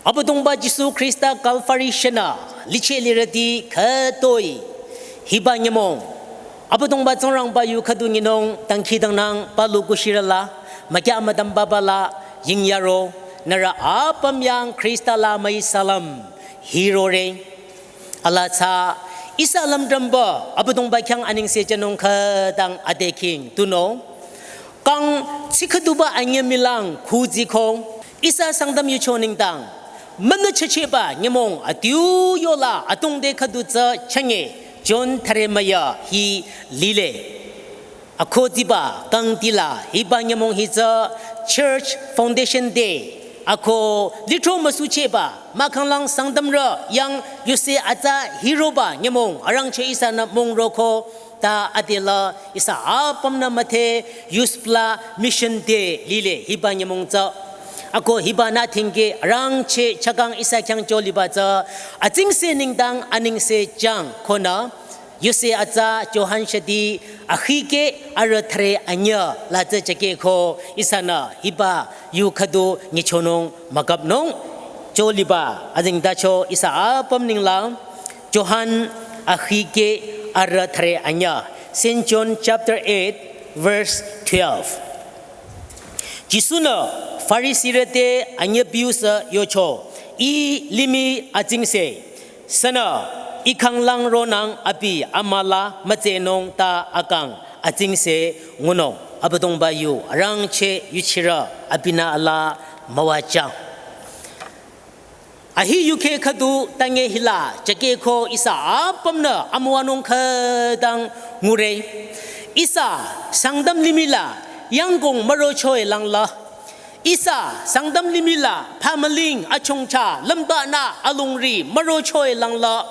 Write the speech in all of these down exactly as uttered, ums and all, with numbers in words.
Abüdongba Jisu Khrista Kalvari shünü licheh lirüti khütoi hiba nyümong Abüdongba Tsingrangba yu khüdu nyinung dangkhidangnang palu kushirü la, mükya müdüm baba la, yingyaro, nührü apüm yang Khrista la müi salam hirore. Ala tsü ihsa lümdrümba Abüdongba khyang anengse jünung khütang adekhing tunüo. Kang tsikhüduba anyü mülang khuziko ihsa Sangtam yucho nengdang münü chacheba nyümong adiu yola atongde khüdu tsü chünye John thüre müya hi lile. Akhudiba kangti la hiba nyümong hi tsü Church Foundation Day. Akhu lithro müsucheba mahkhang lang Sangtamrü yang yuse atsa hiroba nyümong arangcheh ihsanü mong roko ta adela ihsa apümnü müthe Youth Pla Mission Day lile hiba nyümong tsü. Akhu hiba nü thingke arangcheh chakang ihsa khyang cho liba tsü atsingse nengdang anengse jang konü yuse atsa Johan shadi akhikeh arüh thüre anyü la tsü jakeh ko ihsanü hiba yu khüdu nyichonung mükapnung. Cho liba azengtacho ihsa apüm nengla Johan akhikeh arüh thüre anyü. Saint John chapter eight, verse twelve. Jisu-nü Farisirü te anyü biusü yocho, ih limih atsingse sünü ih khanglang ronang abi amüla mütsenung ta akang atsingse ngunung. Abüdongba yu arangcheh yuchirü abinü ala müwajang. Ahi yukheh khüdu tange hila jakeh ko ihsa apümnü amüwanung khütang ngure. Ihsa Sangtam limih la yangkong mürochoe langla ihsa Sangtam limih la phamüling achongcha lümbanü alongri mürochoe langla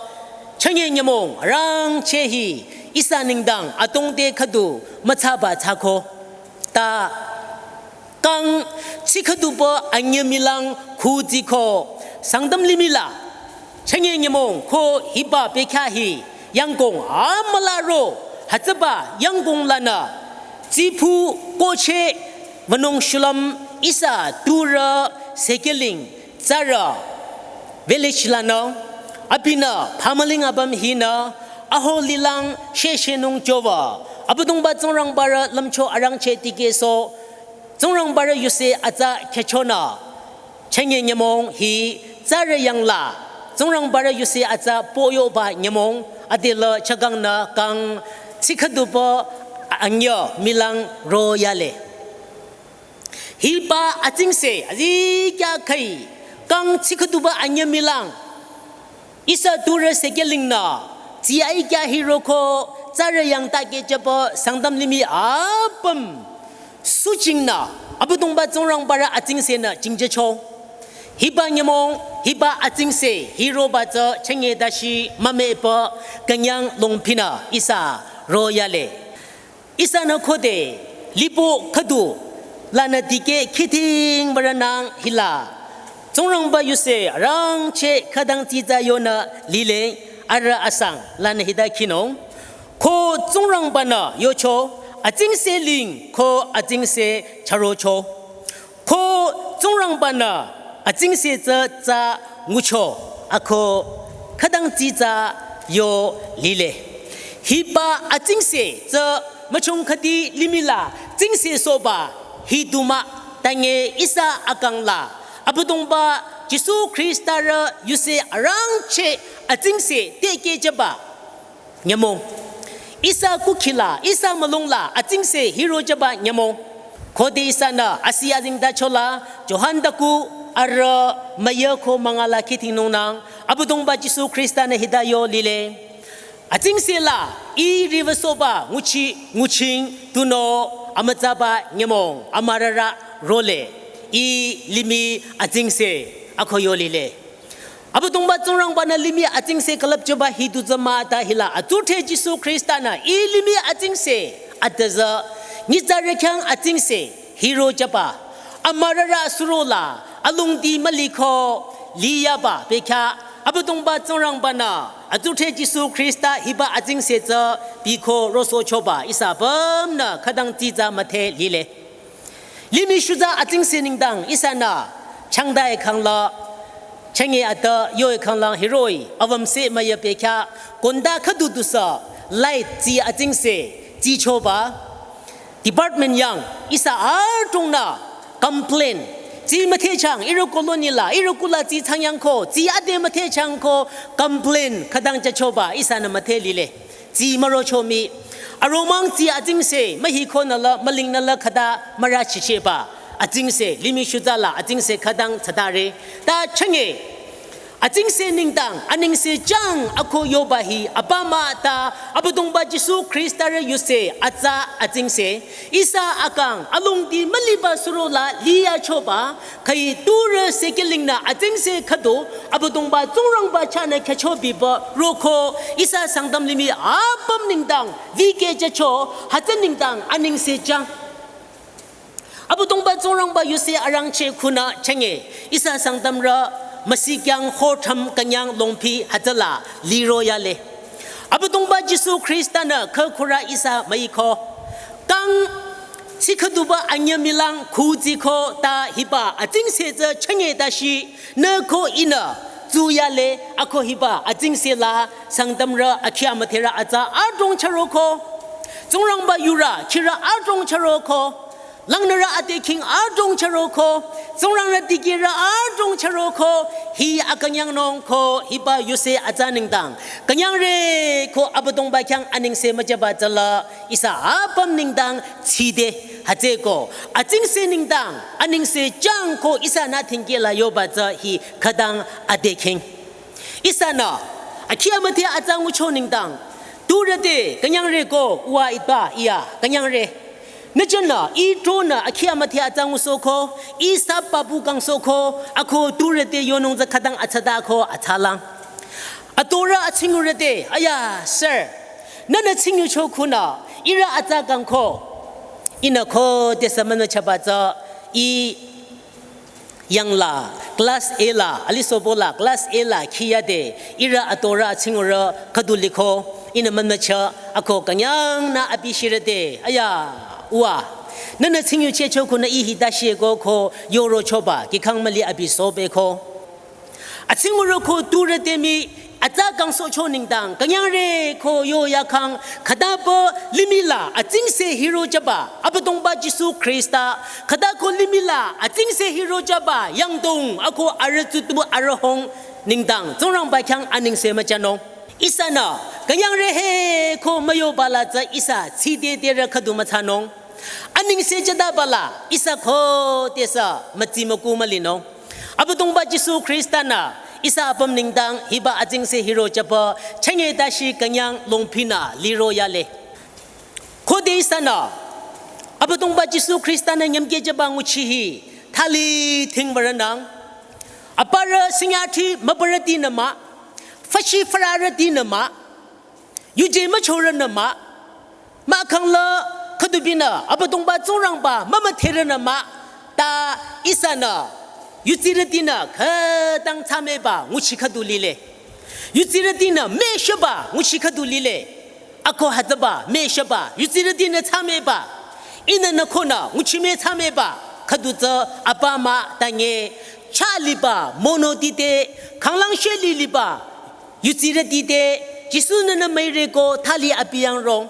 chünye nyümong arangcheh hi ihsa nengdang atongde khüdu mütsaba tsako. Ta kang tsikhüduba anyü mülang khuziko Sangtam limih la chünye nyümong ko hiba bekhyah hi yangkong amüla ro hütsüba yangkong lanü tsipu kocheh wünung shulüm ihsa turü sekeling tsarü village lanü abinü phamüling apüm hinü aho lilang sheshenung jova Abüdongba Tsingrangbarü lümcho arangcheh tikehso Tsingrangbarü yuse atsa khechonü chünye nyümong hi tsarü yangla Tsingrangbarü yuse atsa poyoba nyümong adela chakangnü kang tsikhüduba anyü mülang royale. Hiba atsingse azikyah khüi kang tsikhüduba anyü mülang ihsa turü sekelingnü tsi aikyah hiroko tsarü yang takehjüba Sangtam limih apüm suchingnü Abüdongba Tsingrangbarü atsingsenü chingjücho. Hiba nyümong hiba atsingse hiroba tsü chünye dashi mümüba künyang longpinü ihsa royale. Ihsanü khode lipo khüdu lanü dikeh khiding müranang hila Tsingrangba yuse arangcheh khütang tsitsa yonü lile. Arüh asang lanü hita khinung, ko Tsingrangbanü yocho atsingse ling ko atsingse chürocho. Ko Tsingrangbanü atsingse tsü tsa ngucho, ako khütang tsitsa yo lile. Hiba atsingse tsü müchong khüdi limih la tsingse soba hi du mah. Tange ihsa akang la Abüdongba Jisu Khristarü yuse arangcheh atsingse tekehjüba nyümong. Ihsa kukhi la ihsa mülung la atsingse hirojüba nyümong. Khode ihsanü asi azengtacho la Johan daku arüh müya ko münga la khidingnungnang Abüdongba Jisu Khristanü hita yo lile. Atsingse la ih riwü soba nguchi nguching tunüo amütsaba nyümong amürarü role, ih limih atsingse ako yo lile. Abüdongba Tsingrangbanü limih atsingse külüpjüba hi du tsü mah ta hila atsudhre Jisu Khristanü ih limih atsingse atüzü nyitsarü khyang atsingse hirojüba amürarü suro la alongdi müliko liyaba bekhyah Abüdongba Tsingrangbanü atsudhre Jisu Khrista hiba atsingse tsü biko rosohchoba ihsa apümnü khütang tsitsa müdhe lile. Limih shutsa atsingse nengdang ihsanü changdai khangla Chenge ata yoe khanglang hiroi, awamse maya pekya, konda khüdu dusü, light tsi atsingse, tsi choba. Department yang, ihsa adrong nü, complain. Tsi müthehchang, ihrü colony la, ihrü kula tsi changyang ko, tsi ade müthehchang ko, complain, khütang cha choba, ihsanü mütheh lile. Tsi müro chomi. Aromang tsi atsingse, mühi ko nü la, müling nü la khüta, müra chicheba. Atsingse, limih shuza la, atsingse khütang tsatare. Ta chenge. Atsingse nengdang, anengse chang, ako yoba hi, apa mah ta, Abüdongba Jisu Khrista re yuse, atsa atsingse. Ihsa akang, alongdi müliba suro la, liya choba, khüi turü sekeling nü atsingse khüdu, Abüdongba Tsingrangba chahnü khyücho biba, roko, ihsa Sangtam limih, apüm nengdang, vike chacho, hütsü nengdang, anengse chang. Abüdongba Tsingrangba yuse arangcheh khunü chenge, ihsa Sangtamrü, müsikyang, hotham, künyang, longpi, hütsüla, liro yale. Abüdongba Jisu Khrista nü, khükhurü ihsa müiko. Kang, sikhüduba anyü milang, khu tsi ko, ta hiba, atsingse tsü chenge ta shi, nü ko ihnü, tsu yale, ako hiba, atsingse la, Sangtamrü, akhya mütherü atsa, adrong charo ko. Tsingrangba yurü, khirü adrong charo ko. Langnürü ate king adrong charo ko. Tsingrangrü dikehrü adrong charo ko. Hi akünyang nung ko, hiba yuse atsa nengdang. Künyangre ko Abüdongba khyang anengse müjaba tsüla, ihsa apüm nengdang tside, hütsü ko. Atsingse nengdang, anengse chang ko ihsanü thingkela yoba tsü hi khütang ade king. Ihsanü, akhya müthe atsa ngucho nengdang. Turü te, künyangre ko, uwa ita, iya, künyangre. Nü chünü, i tronü, akhya müthe atsa nguso ko, i sapa bu kangso ko, ako turü te yonung tsü khütang atsada ko, atsalang. Atorü atsingurü te, aya, sir. Nünü tsingyucho khunü, ihrü atsa kang ko. Ihnü ko, te sü münü chaba tsü, i Yang la, class A la, alisobo la, class A la, khiyade, ihrü atorü atsingurü, khüdu liko, ihnü mümücha, ako künyang nü abi shirüde, aya, uwa. Nünü tsingyucheh cho khunü i hita shie ko ko, yoro choba, kikhang müli abi sobe ko. Atsingurü ko turü te mi, atsa kangsohcho nengdang, künyangre ko yo yakhang, khütapü limih la, atsingse hiro chaba, Abüdongba Jisu Khrista, khüta ko limih la, atsingse hiro chaba, yangdong, ako arüh tsutu arüh hong, nengdang, Tsingrangba khyang anengse müchanung. Ihsanü, künyangre he ko müyoba la tsü ihsa, tside tere khüdu mütsanung. Anengse chadaba la, ihsa ko te sü, mütsi müku mülinung. Abüdongba Jisu Khrista nü, ihsa apüm nengdang, hiba atsingse hiro chaba, chenge tashi künyang longpinü, liro yale. Khode ihsanü, Abüdongba Jisu Khrista nü nyümkeh chaba nguchi hi, thali thingbarünang. Aparü sinyathi mübürüti nü mah, fashi fürarüti nü mah, yuje müchorü nü mah, mahkhang la khüdubinü, Abüdongba Tsingrangba, mümütherü nü mah, ta ihsanü, yutsirüti nü, khütang tsameba, nguchi khüdu lile. Yutsirüti nü, mesheba, nguchi khüdu lile. Ako hütsüba, mesheba, yutsirüti nü tsameba. Ihnü nü khonü, nguchi me tsameba. Khüdu tsü, apa mah, ta nge, cha liba, mono tite, khanglang sheli liba, yutsirüti te, Jisu nü nü müire ko thali abi yangrong.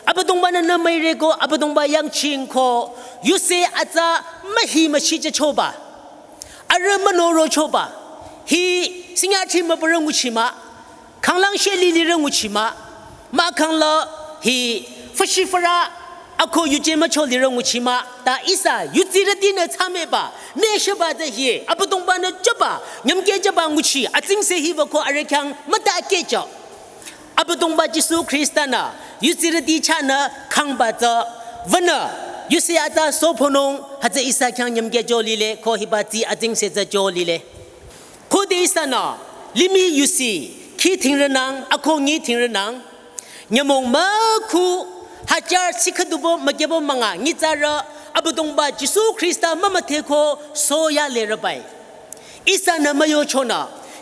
Abüdongba nü nü müire ko, Abüdongba yangching ko, yuse atsa mühi müshi chachoba. Arüh münoro choba. Hi sinyathi mübürü nguchi mah. Khanglang sheli lirü nguchi mah. Mahkhang la hi fashi füra ako yuje mücho lirü nguchi mah. Ta ihsa yutsirüti nü tsameba. Mesheba de hi. Abüdongba nü chaba. Nyümkeh chaba nguchi. Atsingse hiba ko arüh khyang müta kehcho. Abüdongba Jisu Khrista nü, yutsirüti chahnü khangba tsü, wünü, yuse atsa soponung, hütsü ihsa khyang nyümkeh jo lile, ko hiba tsi atsingse tsü jo lile. Khode ihsanü, limih yusi, khi thingrünang, ako ngi thingrünang, nyümong mükhu, hajar sikhüdubo mükyebo münga, nyitsarü, Abüdongba Jisu Khrista mümüthe ko, soya lerübai. Ihsanü müyochonü,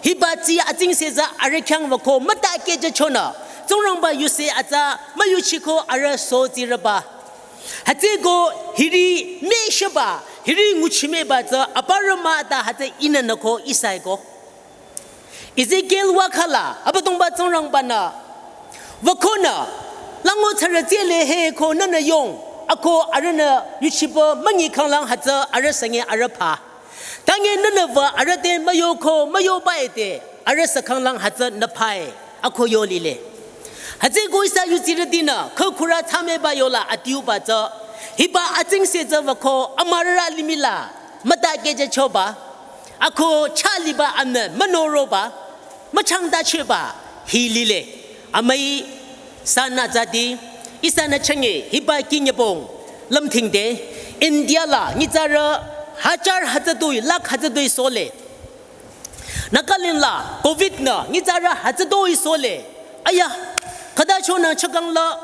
hiba tsi atsingse tsü arüh khyang wüko müta kehjüchonü, Tsingrangba yuse atsa müyuchiko arüh sotsirüba. Hütsüko hiri mesheba, hiri nguchimeba tsü aparü mah ta hütsü ihnü nü ko ihsa-i ko. Ezekiel wakhala Abüdongba Tsingrangba-nü, wükonü, lango tsarü tsile he ko nünü yong, ako arühnü yuchiba münyi khanglang hütsü arüh sünge arüh pha. Tange nünü wü arüh te müyoko müyoba ete arüh sü khanglang hütsü nü phae, ako yo lile. Hütsüeko ihsa yutsirütinü khükhurü thsameba yola adiuba tsü, hiba atsingse tsü wüko amürarü limih la mütakehjüchoba, ako chah liba amnü münoroba, müchangtacheba hi lile. Amüi sanü zati, ihsanü chünye hiba kinyübong lümthingde, India la nyitsarü hajar hütsütoi, lakh hütsütoi sole. Nagaland la covid-nü nyitsarü hütsütoi sole. Aya, khüta chonü chakang la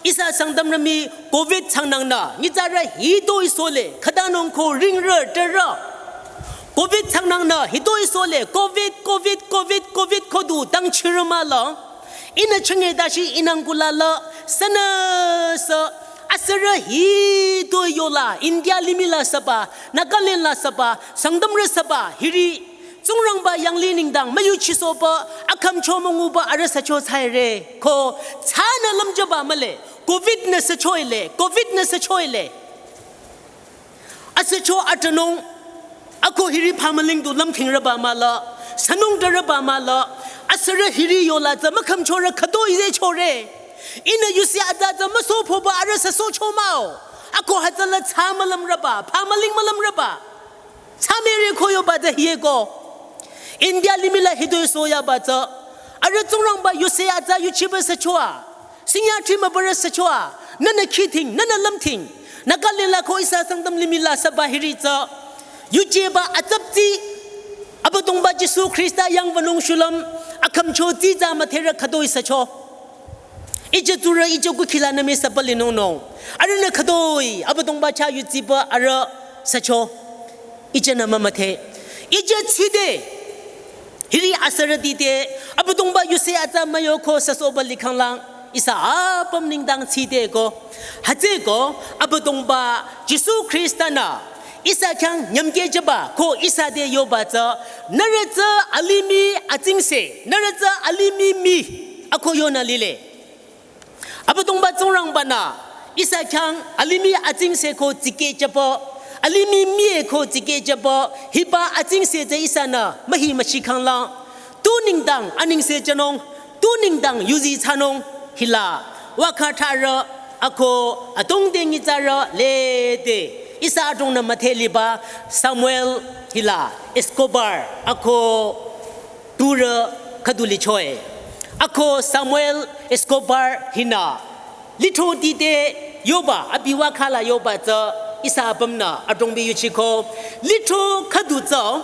ihsa Sangtamrü mii covid tsangnangnü nyitsarü hitoi sole, khütanung ko ringrü türü. Covid tsangnangnü hitoi sole, covid, covid, covid, covid ko du tangchirü mah la. Ihnü chünye dashi inang kula la, sünüsü, asürü hitoi yola, India limih la süba, Nagaland la süba, Sangtamrü süba, hiri, Tsingrangba yanglih nengdang müyuchisohba, akhümcho münguba arüh sücho thsaire, ko thsanü lümjüba mühle, covid-nü süchoile, covid-nü süchoile. Asücho atünung, ako hiri phamüling du lümthingrüba mah la, sünung türüba mah la, asürü hiri yola tsü mükhümchorü khütoi zehchore. Ihnü yusi atsa tsü müsohphoba arüh süsohcho mah-o. Ako hütsüla thsa mülümrüba, phamüling mülümrüba. Thsamere ko yoba tsü hieko. India limih la hitoi soyaba tsü. Arüh Tsingrangba yuse atsa yuchiba süchoa. Sinyati mübürü süchoa. Nünü khithing, nünü lümthing. Nagaland la ko ihsa Sangtam limih la süba hiri tsü. Yujeba atsapti. Abüdongba Jisu Khrista yang wünung shulüm. Akhümcho tsitsa mütherü khütoi sücho. Ije tsurü ije kukhi lanü mii süba linung nung. Arühnü khütoi, Abüdongba chah yutsiba arüh sücho. Ijenü mümüdhe. Ije tside. Hiri asürüti te, Abüdongba yuse atsa müyoko süsohba likhanglang, ihsa apüm nengdang tsideko. Hütsüeko, Abüdongba Jisu Khrista-nü, ihsa khyang nyümkehjüba, ko ihsa te yoba tsü, nührü tsü alimih atsingse, nührü tsü alimih mii, ako yonü lile. Abüdongba Tsingrangba-nü, ihsa khyang alimih atsingse ko tsikehjüba, alimih mii ko tsikehjüba, hiba atsingse tsü ihsanü, mühi müchikhanglang. Tu nengdang anengse jünung, tu nengdang yuzi thsanung, hila, wakha tharü, ako, adrong te nyitsarü, lede, ihsa adrongnü müdhe liba, Samuel, hila, Escobar, ako, tsurü khüdu lichoe. Ako Samuel Escobar hinü. Lithroti te yoba, abi wakha la yoba tsü ihsa apümnü adrongbi yuchiko. Lithro khüdu tsü,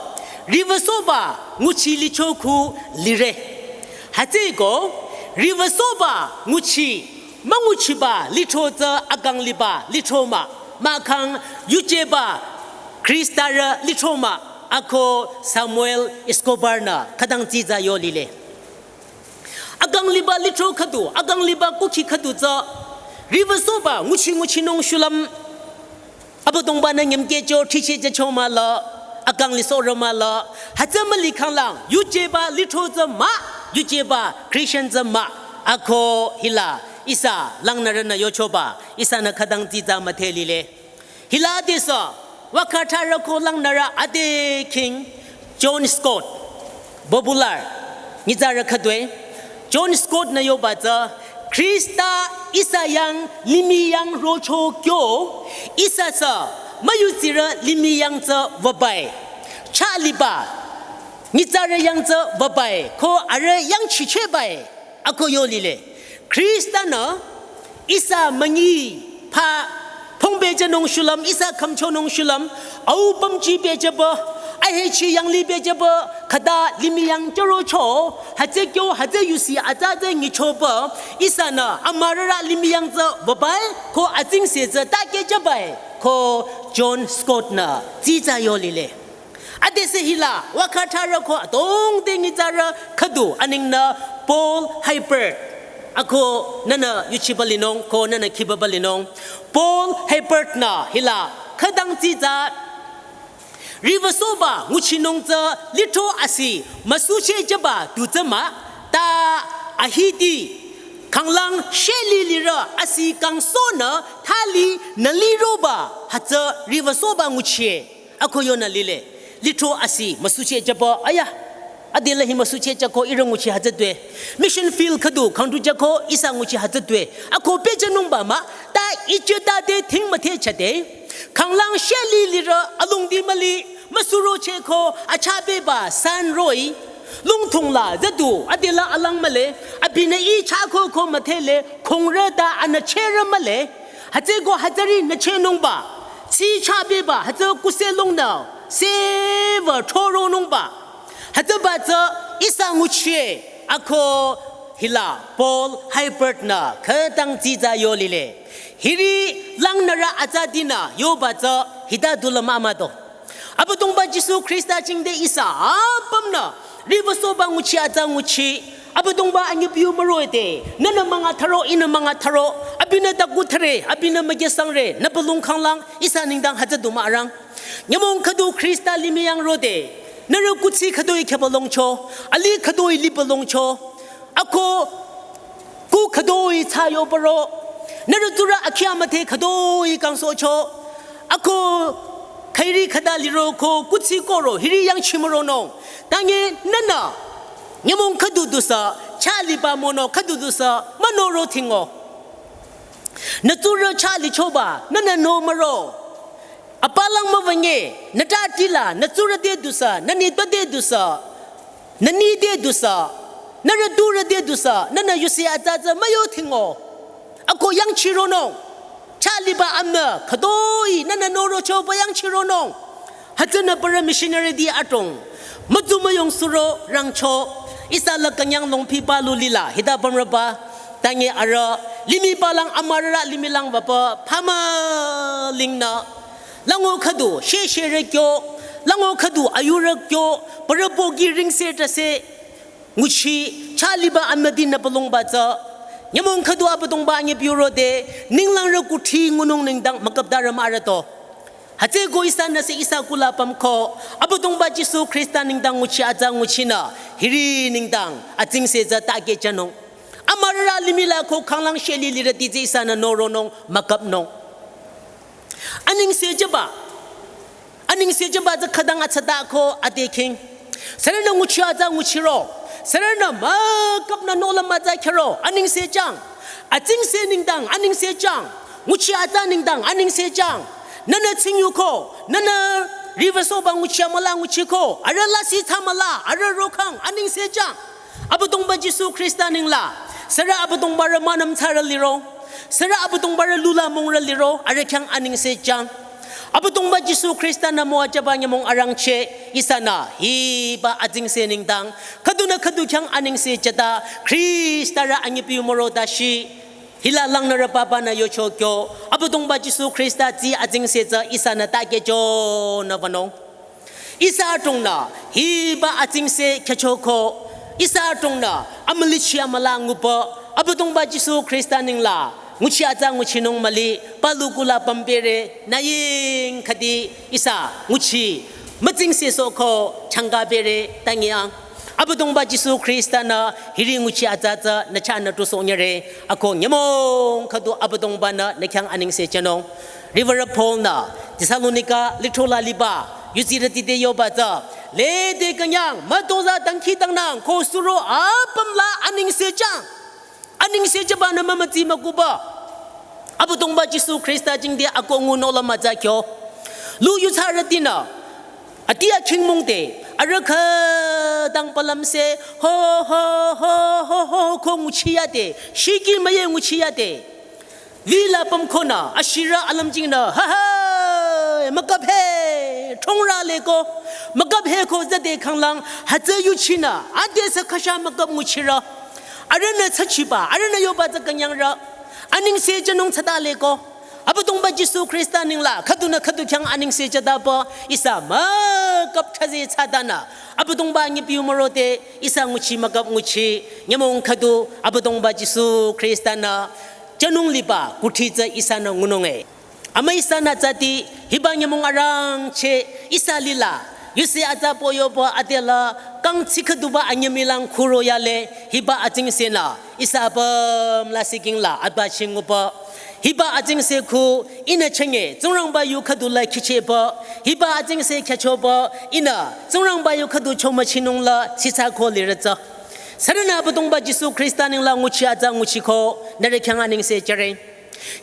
riwüsohba nguchi licho khu lire. Hütsüeko, riwüsohba nguchi, münguchiba lithro tsü akang liba lithro mah, mahkhang yujeba Khristarü lithro mah, ako Samuel Escobar-nü khütang tsitsa yo lile. Akang liba lithro khüdu, akang liba kukhi khüdu tsü, riwüsohba nguchi nguchinung shulüm, Abüdongba-nü nyümkehcho, thrichehjücho mah la, akang lisohrü mah la, hütsü mülikhanglang, yujeba lithro tsü mah, yujeba Christian tsü mah, ako hila, ihsa langnürünü yochoba, ihsanü khütang tsitsa müdhe lile. Hila adesü, wakha tharü ko langnürü ade King John Scott, popular, nyitsarü khüdue, John Scott-nü yoba tsü, Khrista ihsa yang limih yang rocho kyo, ihsa sü, müyutsirü limih yang tsü wübai. Chah liba, nyitsarü yang tsü wübai, ko arüh yang chichehbai. Ako yo lile. Khrista-nü, ihsa münyi pha, phong pehjünung shulüm, ihsa khümchonung shulüm, au pümji pehjüba, ahechi yanglih pehjüba, khüta limih yang chürocho, hütsü kyo, hütsü yusi atsa tsü nyichoba, ihsanü, amürarü limih yang tsü wübai, ko atsingse tsü takehjübai, ko John Scott-nü, tsitsa yo lile. Adesü hila, wakha tharü ko adrong te nyitsarü khüdu anengnü Paul Hiebert. Ako nünü yuchiba linung, ko nünü khibaba linung. Paul Hiebert-nü hila, khütang tsitsa Riwüsohba nguchinung tsü lithro asi müsucheh jüba du tsü mah, ta ahiti khanglang sheli lirü asi kangsohnü thali nü liroba hütsü riwüsohba nguchie. Ako yonü lile, lithro asi müsucheh jüba aya. Adela hi müsucheh jüko ihrü nguchi hütsü tue. Mission field khüdu khangdu jüko ihsa nguchi hütsü tue. Ako pehjünungba mah, ta ichütade thing müthehchade. Khanglang sheli lirü alongdi müli, müsurocheh ko achabeba san roh-i. Lungthung la züdu, adela alang mühle, abinü i chako ko müthehle, khongrü ta anüchehrü mühle. Hütsüko hütsüri nüchehnungba, tsi chabeba, hütsü kuselungnü, sevü thoronungba. Hütsüba tsü ihsa nguchie, ako hila Paul Hiebert-nü khütang dsitsa yo lile. Hiri langnürü atsatinü yoba tsü hita dula mah mah do. Abüdongba Jisu Khrista jingte ihsa apümnü riwüsohba nguchi atsa nguchi. Abüdongba anyipiu müroh-i te, nünü münga tharo, ihnü münga tharo, abinü taku thare, abinü mügesangre, nüpalung khanglang, ihsa nengdang hütsü du mah arang. Nyümong khüdu Khrista limih yang rode, nührü kuthsi khütoi khyapalongcho, alih khütoi lipalongcho, ako ku khütoi thsayo paro, nührü tsurü akhya müthe khütoi kangsohcho, ako khairi khüta liro ko kuthsi koro hiri yangchi müronung. Tangi nünü, nyümong khüdu dusü, chah liba mono khüdu dusü, münoro thingo. Nü tsurü chah lichoba, nünü no müro. Apalang müwünge, nü tatila, nü tsurü te dusü, nü nitpü te dusü, nü ni te dusü, nührü tsurü te dusü, nünü yusi atsa tsü müyo thingo. Ako yangchironung. Chah liba amnü, khütoi, nünü norochoba yangchironung. Hütsünü parü missionary ti adrong mütsu müyong suro rangcho, ihsa la künyang longphi palu lila, hita pümrüba, tangi arüh, limih palang amürarü limih lang wüpü, phamülingnü. Lango khüdu, shesherü kyo, lango khüdu, ayurü kyo, parü pohki ringse tase, nguchi, chah liba amüti nüpalongba tsü, nyümong khüdu Abüdongba anyipiu rode, ninglangrü kuthsi ngunung nengdang mükaptarü mah arüh to. Hütsüko ihsanüsü ihsa kula pümko, Abüdongba Jisu Khrista nengdang nguchi atsa nguchinü, hiri nengdang, atsingse tsü takehjünung. Amürarü limih la ko khanglang sheli lirüti tsü ihsanü noronung, mükapnung. Anengse jüba. Anengse jüba tsü khütang atsata ko adekhing. Sürünü nguchi atsa nguchiro. Sürünü mükapnü nohlüm atsa khero. Anengse jang. Atsingse nengdang, anengse jang. Nguchi atsa nengdang, anengse jang. Nünü tsingyuko, nünü riwüsohba nguchi amüla nguchiko, arüh lasih thsamüla, arüh rokhang, anengse jang. Abüdongba Jisu Khrista nengla, sürü Abüdongbarü münüm thsarü liro, sürü Abüdongbarü lula mungrü liro, arüh khyang anengse jang. Abüdongba Jisu Khrista-nü müwajüba nyümong arangcheh, ihsanü, hiba atsingse nengdang, khüdunü khüdu khyang anengse jüta, Khrista rü anyipiu müro tashi, hila langnürü papanü yocho kyo, Abüdongba Jisu Khrista tsü atsingse tsü ihsanü takehjünü wünung. Ihsa adrongnü, hiba atsingse khyüchoko, ihsa adrongnü, amülichi amüla ngupü, Abüdongba Jisu Khrista nengla, nguchi atsa nguchinung müli, palu kula pümpehre, nü ying khüdi, ihsa, nguchi, mütsingse sohko, changkapehre, tangiang. Abüdongba Jisu Khrista-nü hiri nguchi atsa tsü nü chahnü tusohnyüre, ako nyümong khüdu Abüdongba-nü nü khyang anengse jünung. Riwürü Paul-nü Thessalonika lithro la liba yudsirüti te yoba tsü, lede künyang mütozah dangkhidangnang ko suro apüm la anengse jang. Anengse jübanü mümütsi mükuba. Abüdongba Jisu Khrista jingte ako ngunung la mütsa kyo. Lu yudsarütinü, ati akhingmong te, arüh khütang palümse, ho, ho, ho, ho, ho, ko nguchi yade, shiki müye nguchi yade. Vila pümkonü, ashirü alümjingnü, ha, ha, müküp he, thongrü leko, müküp he ko züde khanglang, hütsü yuchinü, adesü khüsha müküp nguchirü. Arühnü thsachiba, arühnü yoba tsü künyangrü. Anengse jünung thsata leko. Abüdongba Jisu Khrista nengla, khüdunü khüdu khyang anengse jütaba, ihsa müküp thsaze thsatanü. Abüdongba anyipiu müro te, ihsa nguchi müküp nguchi, nyümong khüdu, Abüdongba Jisu Khrista-nü, jünung liba, kuthsi tsü ihsanü ngunung e. Ama ihsanü tsati, hiba nyümong arangcheh, ihsa lila, yusi atsa poyopü adela, kang tsi khüduba anyümilang khuro yale, hiba atsingsenü, ihsa apüm la siking la, atba chingupü. Hiba atsingse khu, ihnü chenge, Tsingrangba yu khüdula khichepü, hiba atsingse khyachopü, ihnü, Tsingrangba yu khüdu chomüchinung la, sitsa ko lirütsa. Sürünü Abüdongba Jisu Khrista ningla nguchi atsa nguchiko, nührü khyang anengse jüre.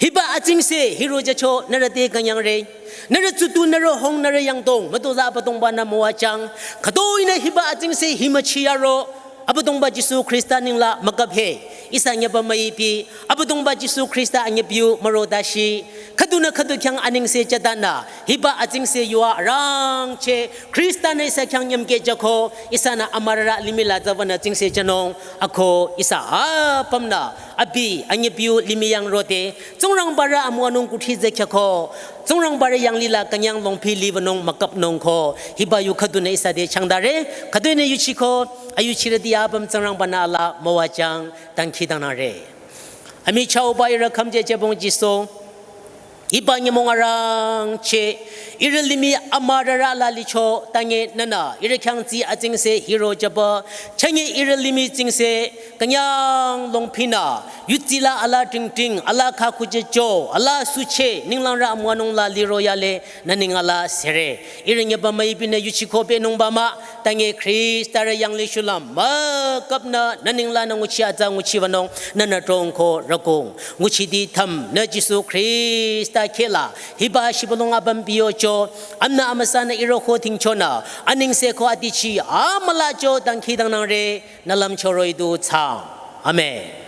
Hiba atsingse hiro jücho nührü te künyangre. Nührü tsutu nührü hong nührü yangdong mütozah Abüdongba-nü müwajüng. Khütoi-nü hiba atsingse himüchi yaro Abüdongba Jisu Khrista ningla müküphe. Ihsa nyüba müipi Abüdongba Jisu Khrista anyüpiu müro dashi. Khüdunü khüdu khyang anengse jütanü hiba atsingse yua arangcheh Khrista-nü ihsa khyang nyümkeh jüko ihsanü amürarü limih la tsübanü tsingse jünung ako ihsa apümnü abi anyüpiu limih yang rode, Tsingrangba rü amüwanung kuthsi zeh khyako, Tsingrangba rü yanglih la künyang longphi libanung müküpnung ko, hiba yu khüdunü ihsa te changdare, khüdunü yuchiko, ayuchirüti apüm Tsingrangba-nü ala müwajüng dangkhidangnangre. Amichahba ihrü khümje jübong Jisu, hiba nyümong arangcheh, ihrü limih amürarü la licho, tange nünü, ihrü khyang tsi atsingse hiro jüba, chenge ihrü limih tsingse, künyang longphinü, yutsila ala tingting, ala khakujücho, ala suche, ninglangrü amüwanung la liro yale, nü ning ala sere. Ihrü nyüba müipinü yuchiko pehnungba mah, tange Khrista rü yanglih shulüm, müküpnü, nü ninglanü nguchi atsa nguchibanung, nünü throngko rükong. Nguchiti thüm, nü Jisu Khrista khehla, hiba shibülung apüm biyocho, amnü amüsanü ihrü ko tingchonü, anengse ko adichi, amülacho dangkhidangnangre, nü lümcho roh-i du thsaang. Amen.